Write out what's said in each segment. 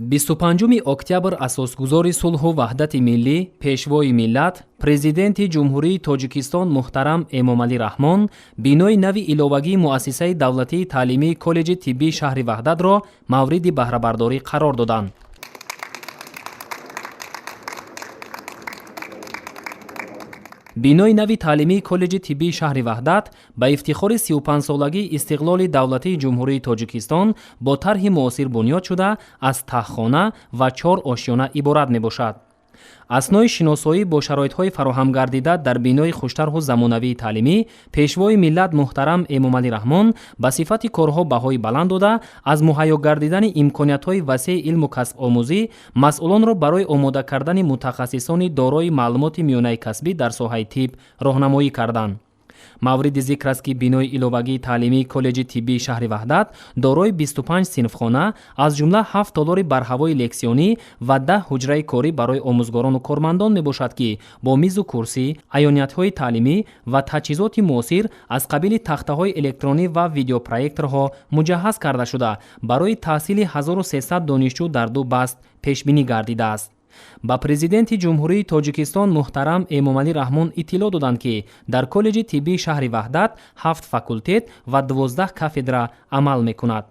25 октябр асосгузори сулҳу ваҳдати миллӣ, Пешвои миллат, Президенти Ҷумҳурии Тоҷикистон муҳтарам Эмомалӣ Раҳмон бинои нави иловагии Муассисаи давлатии таълимии Коллеҷи тиббии шаҳри Ваҳдатро мавриди баҳрабардорӣ қарор доданд. Бинои нави таълимии Коллеҷи тиббии шаҳри Ваҳдат ба ифтихори 35-солагии истиқлоли давлатии Ҷумҳурии Тоҷикистон бо тарҳи муосир бунёд шуда, аз таҳхона ва чор ошёна иборат мебошад. Аснои шиносоӣ бо шароитҳои фароҳамгардида дар бинои хуштарҳу замонавии таълимӣ, Пешвои миллат муҳтарам Эмомалӣ Раҳмон ба сифати корҳо баҳои баланд дода, аз муҳайё гардидани имкониятҳои васеи илму касбомӯзӣ масъулонро барои омода кардани мутахассисони дорои маълумоти миёнаи касбӣ дар соҳаи тиб роҳнамоӣ карданд. Мавриди зикр аст, ки бинои иловагии таълимии Коллеҷи тиббии шаҳри Ваҳдат дорои 25 синфхона, аз ҷумла ҳафт толори барҳавои лексионӣ ва 10 ҳуҷраи корӣ барои омӯзгорону кормандон мебошад, ки бо мизу курсӣ, аёниятҳои таълимӣ ва таҷҳизоти муосир аз қабили тахтаҳои электронӣ ва видеопроекторҳо муҷаҳҳаз карда шуда, барои таҳсили 1300 донишҷӯ дар ду баст пешбинӣ гардидааст. Ба Президенти Ҷумҳурии Тоҷикистон муҳтарам Эмомалӣ Раҳмон иттилоъ доданд, ки дар Коллеҷи тиббии шаҳри Ваҳдат ҳафт факултет ва 12 кафедра амал мекунад.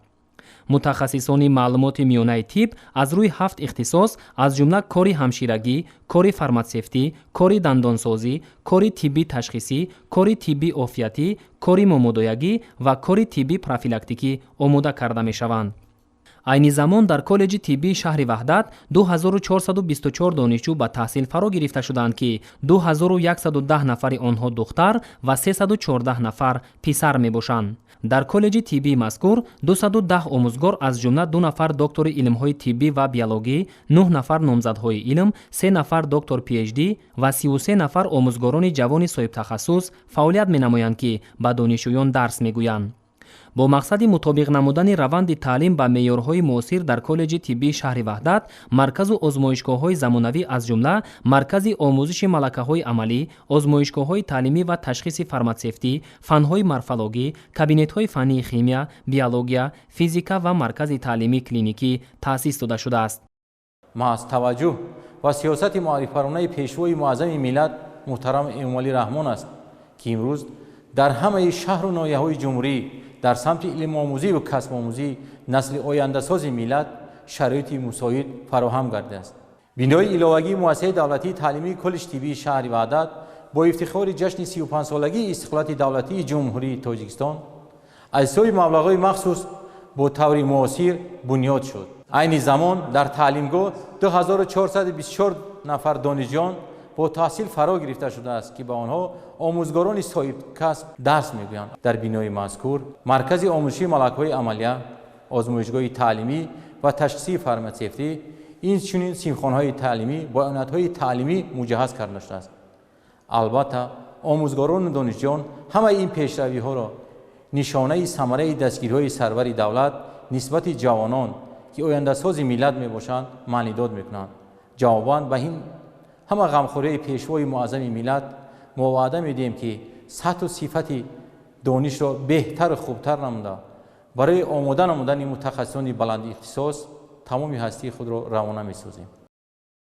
Мутахассисони маълумоти миёнаи тиб аз рӯи ҳафт ихтисос, аз ҷумла кори ҳамширагӣ, кори фарматсевтӣ, кори дандонсозӣ, кори тиббӣ ташхисӣ, кори тиббӣ офиятӣ, кори момодоягӣ ва кори тиббӣ профилактикӣ омода карда мешаванд. Айни замон дар Коллеҷи тиббии шаҳри Ваҳдат 2424 донишҷӯ ба таҳсил фаро гирифта шудаанд, ки 2110 нафари онҳо духтар ва 314 нафар писар мебошанд. Дар коллеҷи тиббии мазкур 210 омӯзгор, аз ҷумла ду нафар доктори илмҳои тиббӣ ва биологӣ, нӯҳ нафар номзадҳои илм, се нафар доктор PhD ва 33 нафар омӯзгорони ҷавони соҳибтахассус фаъолият менамоянд, ки ба донишҷӯён дарс мегӯянд. Бо мақсади мутобиқ намудани раванди таълим ба меъёрҳои муосир дар Коллеҷи тиббии шаҳри Ваҳдат марказу озмоишгоҳҳои замонавӣ, аз ҷумла маркази омӯзиши малакаҳои амалӣ, озмоишгоҳҳои таълимӣ ва ташхиси фарматсевтӣ, фанҳои морфологӣ, кабинетҳои фаннии химия, биология, физика ва маркази таълимии клиникӣ таъсис дода шудааст. Маҳз таваҷҷӯҳ ва сиёсати маърифатпарваронаи Пешвои муаззами миллат муҳтарам Эмомалӣ Раҳмон аст, ки имрӯз дар ҳамаи шаҳру ноҳияҳои ҷумҳурӣ дар самти илмомӯзӣ ва касбомӯзӣ насли ояндасози миллат шароити мусоид фароҳам гардидааст. Бинои иловагии Муассисаи давлатии таълимии Коллеҷи тиббии шаҳри Ваҳдат бо ифтихори ҷашни 35-солагии истиқлолияти давлатии Ҷумҳурии Тоҷикистон аз ҳисоби маблағҳои махсус бо таври муосир бунёд шуд. Айни замон дар таълимгоҳ 2424 нафар донишҷӯён бо таҳсил фаро гирифта шудааст, ки ба онҳо омӯзгорони соҳибкасб дарс мегӯянд. Дар бинои мазкур маркази омӯзишии малакаҳои амалия, озмоишгоҳи таълимӣ ва ташхисии фарматсевтӣ, инчунин синфхонаҳои таълимӣ бо аёнатҳои таълимӣ муҷаҳҳаз карда шудааст. Албатта, омӯзгорону донишҷӯён ҳамаи ин пешравиҳоро нишонаи самараи дастгириҳои сарвари давлат нисбати ҷавонон, ки ояндасози миллат мебошанд, маънидод мекунанд. Ҷавобан ба ин ҳама ғамхориҳои Пешвои муаззами миллат мо ваъда медиҳем, ки сатҳу сифати донишро беҳтару хубтар намуда, барои омода намудани мутахассисони баландихтисос тамоми ҳастии худро равона месозем.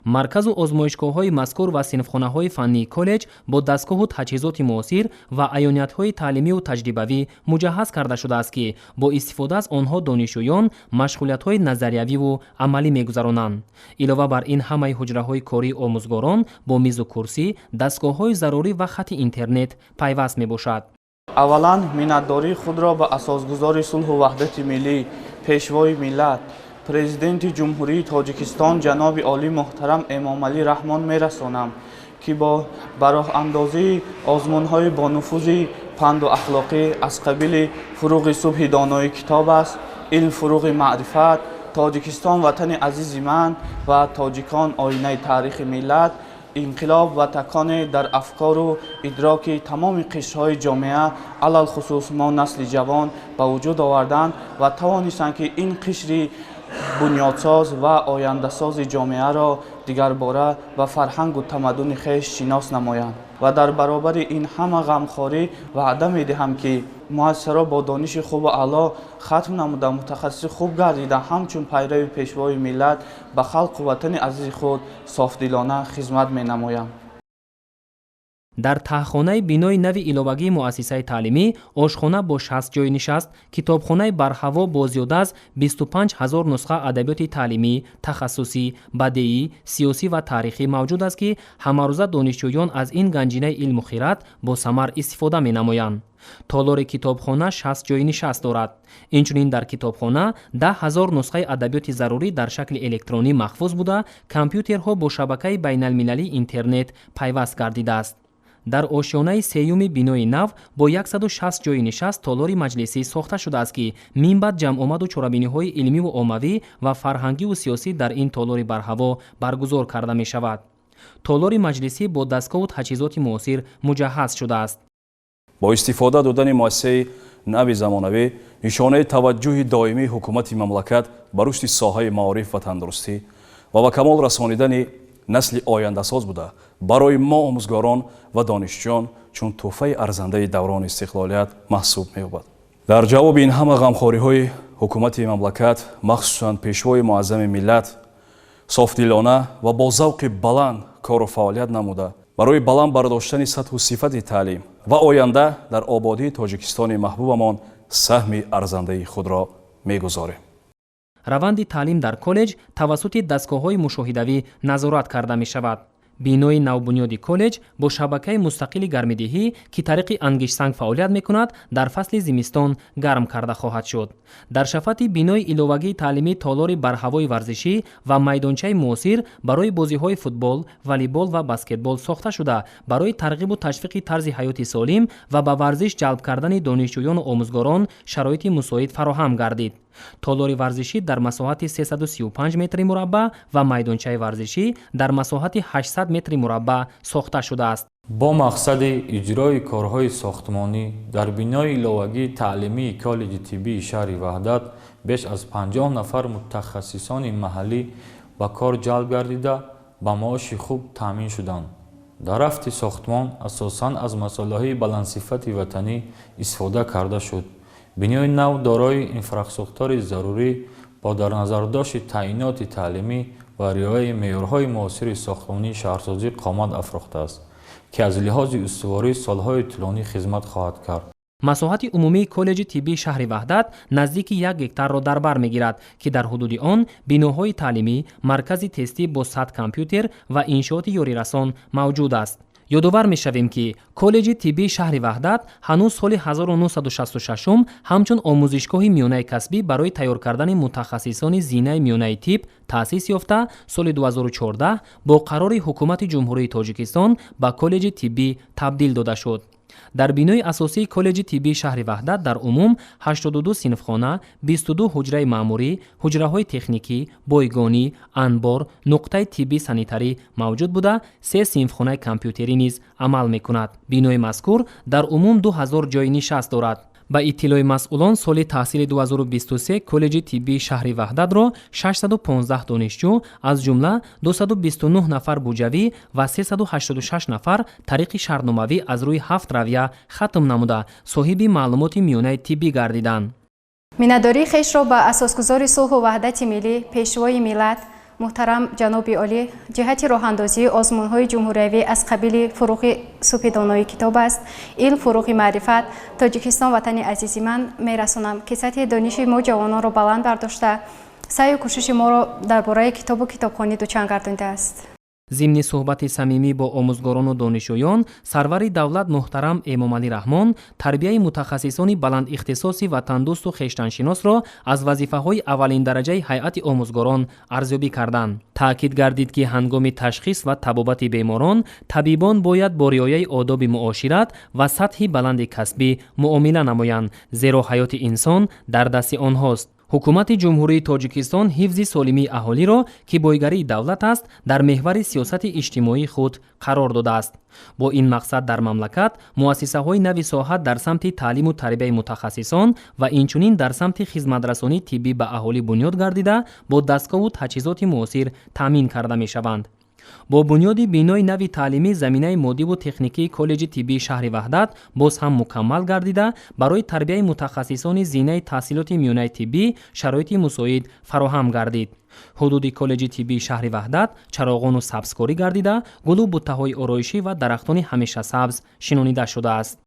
Марказу озмоишгоҳҳои мазкур ва синфхонаҳои фаннии коллеҷ бо дастгоҳу таҷҳизоти муосир ва аёниятҳои таълимию таҷрибавӣ муҷаҳҳаз карда шудааст, ки бо истифода аз онҳо донишҷӯён машғулиятҳои назариявиву амалӣ мегузаронанд. Илова бар ин, ҳамаи ҳуҷраҳои кории омӯзгорон бо мизу курсӣ, дастгоҳҳои зарурӣ ва хати интернет пайваст мебошад. Аввалан, миннатдории худро ба асосгузори сулҳу ваҳдати миллӣ, Пешвои миллат, Президенти Ҷумҳурии Тоҷикистон ҷаноби олӣ муҳтарам Эмомалӣ Раҳмон мерасонам, ки бо бароҳандозии озмунҳои бонуфузи панду ахлоқӣ аз қабили «Фуруғи субҳи донои китоб аст», «Илм фуруғи маърифат», «Тоҷикистон ватани азизи ман» ва «Тоҷикон оинаи таърихи миллат» инқилоб ва таконе дар афкору идроки тамоми қишрҳои ҷомеа, алалхусус мо насли ҷавон, ба вуҷуд оварданд ва тавонистанд, ки ин қишри бунёдсоз ва ояндасози ҷомеаро дигарбора ба фарҳангу тамаддуни хеш шинос намоянд. Ва дар баробари ин ҳама ғамхорӣ ваъда медиҳам, ки Муассисаро бо дониши хубу аъло хатм намуда, мутахассиси хуб гардида, ҳамчун пайрави Пешвои миллат ба халқу ватани азизи худ софдилона хизмат менамоям. Дар таҳхонаи бинои нави иловагии муассисаи таълимӣ ошхона бо 60 ҷойи нишаст, китобхонаи барҳаво бо зиёда аз 25 ҳазор нусха адабиёти таълимӣ, тахассусӣ, бадеӣ, сиёсӣ ва таърихӣ мавҷуд аст, ки ҳамарӯза донишҷӯён аз ин ганҷинаи илму хират бо самар истифода менамоянд. Толори китобхона 60 ҷойи нишаст дорад. Инчунин дар китобхона 10 000 нусхаи адабиёти зарурӣ дар шакли электронӣ маҳфуз буда, компютерҳо бо шабакаи байналмилалии интернет пайваст гардидааст. Дар ошёнаи сеюми бинои нав бо 160 ҷойи нишаст толори маҷлисӣ сохта шудааст, ки минбаъд ҷамъомаду чорабиниҳои илмиву оммавӣ ва фарҳангиву сиёсӣ дар ин толори барҳаво баргузор карда мешавад. Толори маҷлисӣ бо дастгоҳу таҷҳизоти муосир муҷаҳҳаз шудааст. Бо истифода додани муассисаи нави замонавӣ нишонаи таваҷҷӯҳи доимии ҳукумати мамлакат ба рушди соҳаи маориф ва тандурустӣ ва ба камол расонидани насли ояндасоз буда, барои мо омӯзгорон ва донишҷӯён чун тӯҳфаи арзандаи даврони истиқлолият маҳсуб меёбад. Дар ҷавоби ин ҳама ғамхориҳои ҳукумати мамлакат, махсусан Пешвои муаззами миллат, софдилона ва бо завқи баланд кору фаъолият намуда, барои баланд бардоштани сатҳу сифати таълим ва оянда дар ободии Тоҷикистони маҳбубамон саҳми арзандаи худро мегузорем. Раванди таълим дар коллеҷ тавассути дастгоҳҳои мушоҳидавӣ назорат карда мешавад. Бинои навбунёди коллеҷ бо шабакаи мустақили гармидиҳӣ, ки тариқи ангиштсанг фаъолият мекунад, дар фасли зимистон гарм карда хоҳад шуд. Дар шафати бинои иловагии таълимӣ толори барҳавои варзишӣ ва майдончаи муосир барои бозиҳои футбол, волейбол ва баскетбол сохта шуда, барои тарғибу ташвиқи тарзи ҳаёти солим ва ба варзиш ҷалб кардани донишҷӯёну омӯзгорон шароити мусоид фароҳам гардид. Толори варзишӣ дар масоҳати 335 метри мураббаъ ва майдончаи варзишӣ дар масоҳати 800 метри мураббаъ сохта шудааст. Бо мақсади иҷрои корҳои сохтмонӣ дар бинои иловагии таълимии коллеҷи тиббии шаҳри Ваҳдат беш аз 50 нафар мутахассисони маҳаллӣ ба кор ҷалб гардида, ба маоши хуб таъмин шуданд. Дар рафти сохтмон асосан аз масолеҳи баландсифати ватанӣ истифода карда шуд. Бинои нав дорои инфрасохтори зарурӣ бо дар назардошти таъиноти таълимӣ ва риояи меъёрҳои муосири сохтмонии шаҳрсозӣ қомат афрохтааст, ки аз лиҳози устуворӣ солҳои тӯлонӣ хизмат хоҳад кард. Масоҳати умумии коллеҷи тиббии шаҳри Ваҳдат наздики як гектарро дар бар мегирад, ки дар ҳудуди он биноҳои таълимӣ, маркази тестӣ бо 100 компютер ва иншооти ёрирасон мавҷуд аст. Ёдовар мешавем, ки коллеҷи тиббии шаҳри Ваҳдат ҳанӯз соли 1966 ҳамчун омӯзишгоҳи миёнаи касбӣ барои тайёр кардани мутахассисони зинаи миёнаи тиб таъсис ёфта, соли 2014 бо қарори Ҳукумати Ҷумҳурии Тоҷикистон ба коллеҷи тиббӣ табдил дода шуд. Дар бинои асосии коллеҷи тиббии шаҳри Ваҳдат дар умум 82 синфхона, 22 ҳуҷраи маъмурӣ, ҳуҷраҳои техникӣ, бойгонӣ, анбор, нуқтаи тиббӣ санитарӣ мавҷуд буда, се синфхонаи компютерӣ низ амал мекунад. Бинои мазкур дар умум 2000 ҷойи нишаст дорад. Ба иттилои масъулон, соли таҳсили 2023 коллеҷи тиббии шаҳри Ваҳдатро 615 донишҷӯ, аз ҷумла 229 нафар буҷавӣ ва 386 нафар тариқи шартномавӣ, аз рӯи ҳафт равия хатм намуда, соҳиби маълумоти миёнаи тиббӣ гардиданд. Миннатдории хешро ба асосгузори сулҳу ваҳдати миллӣ, Пешвои миллат, муҳтарам ҷаноби олӣ ҷиҳати роҳандозии озмунҳои ҷумҳуриявӣ аз қабили «Фуруғи субҳи донои китоб аст», «Илм фуруғи маърифат», «Тоҷикистон ватани азизи ман» мерасонам, ки сатҳи дониши мо ҷавононро баланд бардошта, саъю кӯшиши моро дар бораи китобу китобхонӣ дучанд гардонидааст. Зимни суҳбати самимӣ бо омӯзгорону донишҷӯён сарвари давлат муҳтарам Эмомалӣ Раҳмон тарбияи мутахассисони баландихтисоси ватандӯсту хештаншиносро аз вазифаҳои аввалиндараҷаи ҳайати омӯзгорон арзёбӣ карданд. Таъкид гардид, ки ҳангоми ташхис ва табобати беморон табибон бояд бо риояи одоби муошират ва сатҳи баланди касбӣ муомила намоянд, зеро ҳаёти инсон дар дасти онҳост. Ҳукумати Ҷумҳурии Тоҷикистон ҳифзи солимии аҳолиро, ки бойгарии давлат аст, дар меҳвари сиёсати иҷтимоии худ қарор додааст. Бо ин мақсад дар мамлакат муассисаҳои нави соҳа дар самти таълиму тарбияи мутахассисон ва инчунин дар самти хизматрасонии тиббӣ ба аҳолӣ бунёд гардида, бо дастгоҳу таҷҳизоти муосир таъмин карда мешаванд. Бо бунёди бинои нави таълимӣ заминаи моддиву техникии Коллеҷи тиббии шаҳри Ваҳдат боз ҳам мукаммал гардида, барои тарбияи мутахассисони зинаи таҳсилоти миёнаи тиббӣ шароити мусоид фароҳам гардид. Ҳудуди Коллеҷи тиббии шаҳри Ваҳдат чароғону сабзкорӣ гардида, гулу буттаҳои ороишӣ ва дарахтони ҳамешасабз шинонида шудааст.